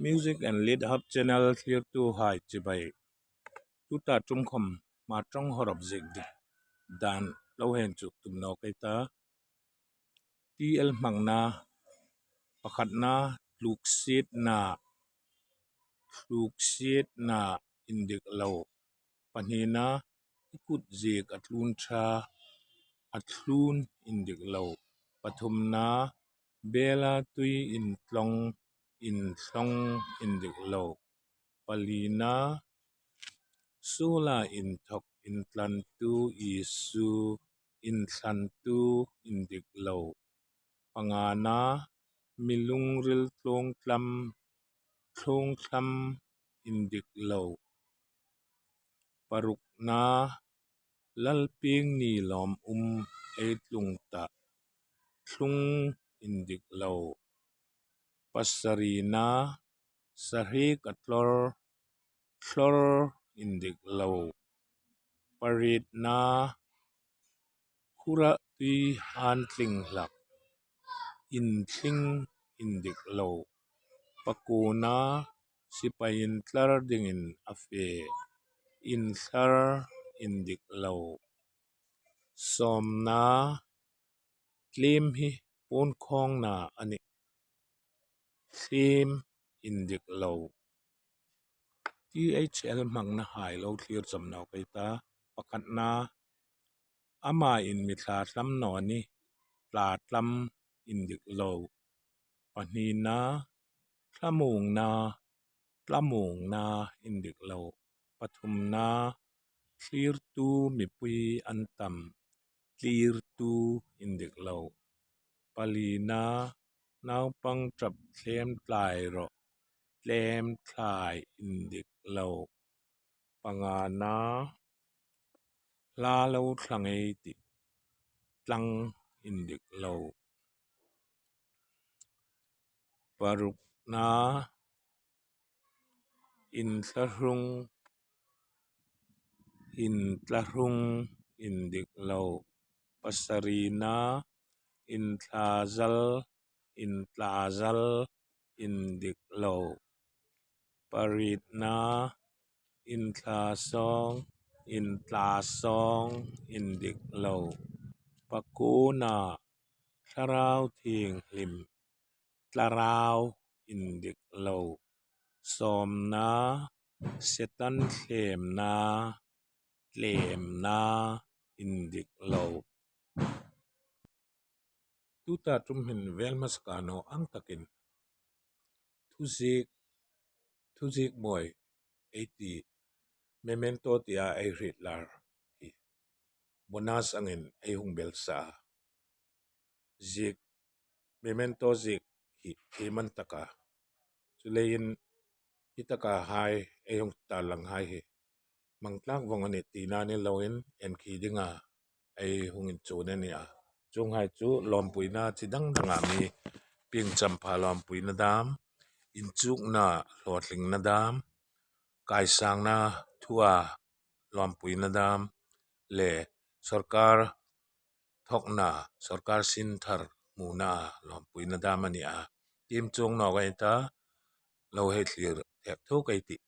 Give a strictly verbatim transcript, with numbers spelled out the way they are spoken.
Music and Lead Hub Channel thlirtuhai chibai. Tuta ṭum khawm hma ṭawng hawrawp ziek dik dan lo hei inchuk tum nawk ei ta. T L hmangna, pakhatna, tluksietna, tluksietna indik lo. Pahnina, i kut ziek a tlun ṭha, a tlun indik lo. Pathumna, bela tui intlawng, intlawng indik lo. Palina, suola inthawk intlantu Isu, intlantu indik lo. Pangana, mi lungril tlawng tlam, tlawng tlam indik lo. Parukna, Lalpieng ni lawm um ei tlung ta, tlung indik lo. Pasarina, sahri ka tlawr, tlawr indik lo. Parietna, khura tui han tling hlak, intling indik lo. Pakuona, sipai intlar dingin a fe, intlar indik lo. Sawmna, tlem hi puon khawngna a nih, tlem indik lo. T H L hmangna hai lo thlir cham nawk ei ta. Pakhatna, ama in mi thla tlam naw ni, thla tlam indik lo. Pahnina, thlamuongna, thlamuongna indik lo. Pathumna, thlirtu mipui an tam, thlirtu indik lo. Palina, naupang ṭap thlem tlai rawh, thlem tlai indik lo. Pangana, hla lo thlang ei tih, tlang indik lo. Parukna, inthlahrung, inthlahrung indik lo. Pasarina, inthlazal, inthlazal indik lo. Parietna, inthlasawn, inthlasawn indik lo. Pakuona, thlarau thienghlim, thlarau indik lo. Sawmna, Setan thlemna, thlemna indik lo. Tuta ṭum hin vel hmasa ka naw ang takin thuziek, thuziek mawi ei ti, memento tia ei hriet lar hi bonus angin ei hung belsa. Ziek, memento ziek hi thiem an taka, chuleiin hi taka hai ei hung tarlang hai hi hmang tlak vawng a nih tina ni loin en khi dinga ei hung inchun a nih a. Chuonghai chu lawmpuina chi dang danga mi pieng champha lawmpuina dam, inchukna hlawtlingna dam, kaisangna thua lawmpuina dam le sawrkar thawkna, sawrkar sin thar hmuna lawmpuina dam a nih a. Tiem chuong nawk ei ta, lo hei thlir thek thuk ei tih.